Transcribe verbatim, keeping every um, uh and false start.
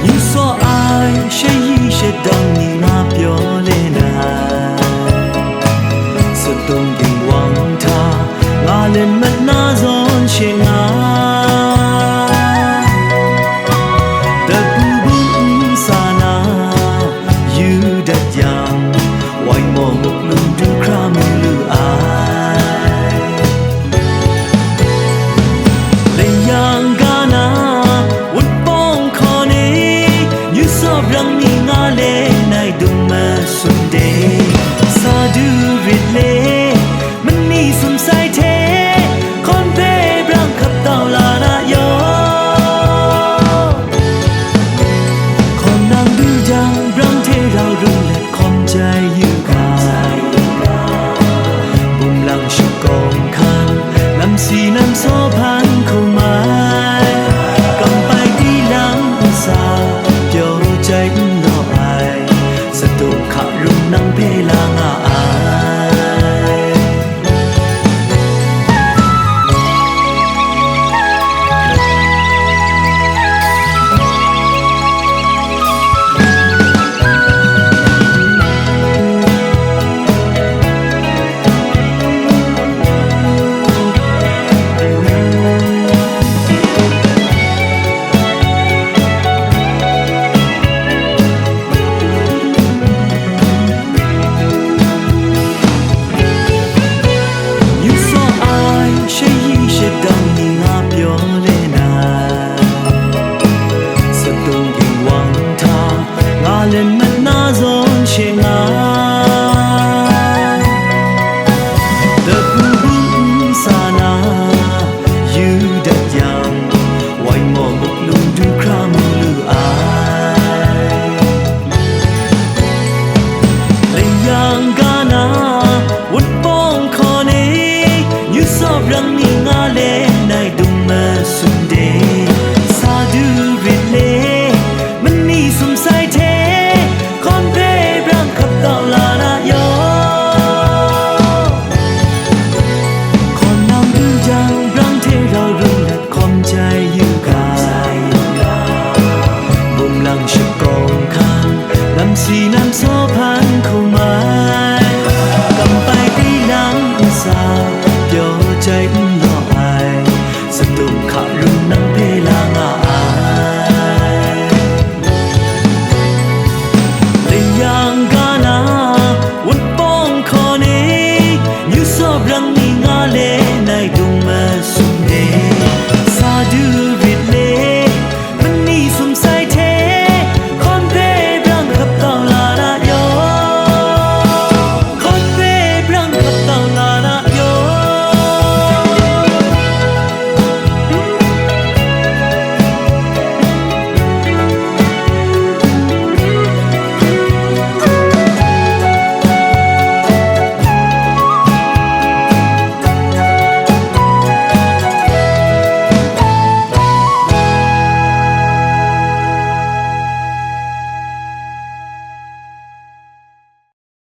Yu saw ai shayi shadang ni nga pyaw le na, sadum ginwang hta nga len mat na zawn she nga. Dapu bung nsa na yu dat yang, wai maw muk lung du hkra mu lu ai. Layang ga na wunpawng hkawn e, yu saw brang ni nga le nai dung masum de. Sa du rit le, mani sum sai hte, hkawn hpe brang hkap tau la na yaw. Hkawn nang du jang, brang hte rau rung let hkawm jai yu ga. Bum lang shakawng hkan, lam si lam saw hpan hkum ai. Kam pai di lam nsa, pyaw jai n law ai. Sadum hka rung nang hpe la nga ai. Yu saw ai shayi shadang ni nga pyaw le na, sadum ginwang hta nga len mat na zawn she nga. Dapu bung nsa na yu dat yang, wai maw muk lung du hkra mu lu ai. Layang ga na wunpawng hkawn e, yu saw brang ni nga le nai dung masum de. Sa du rit le, mani sum sai hte, hkawn hpe brang hkap tau la na yaw. Hkawn nang du jang, brang hte rau rung let hkawm jai yu ga. Bum lang shakawng hkan, lam si lam saw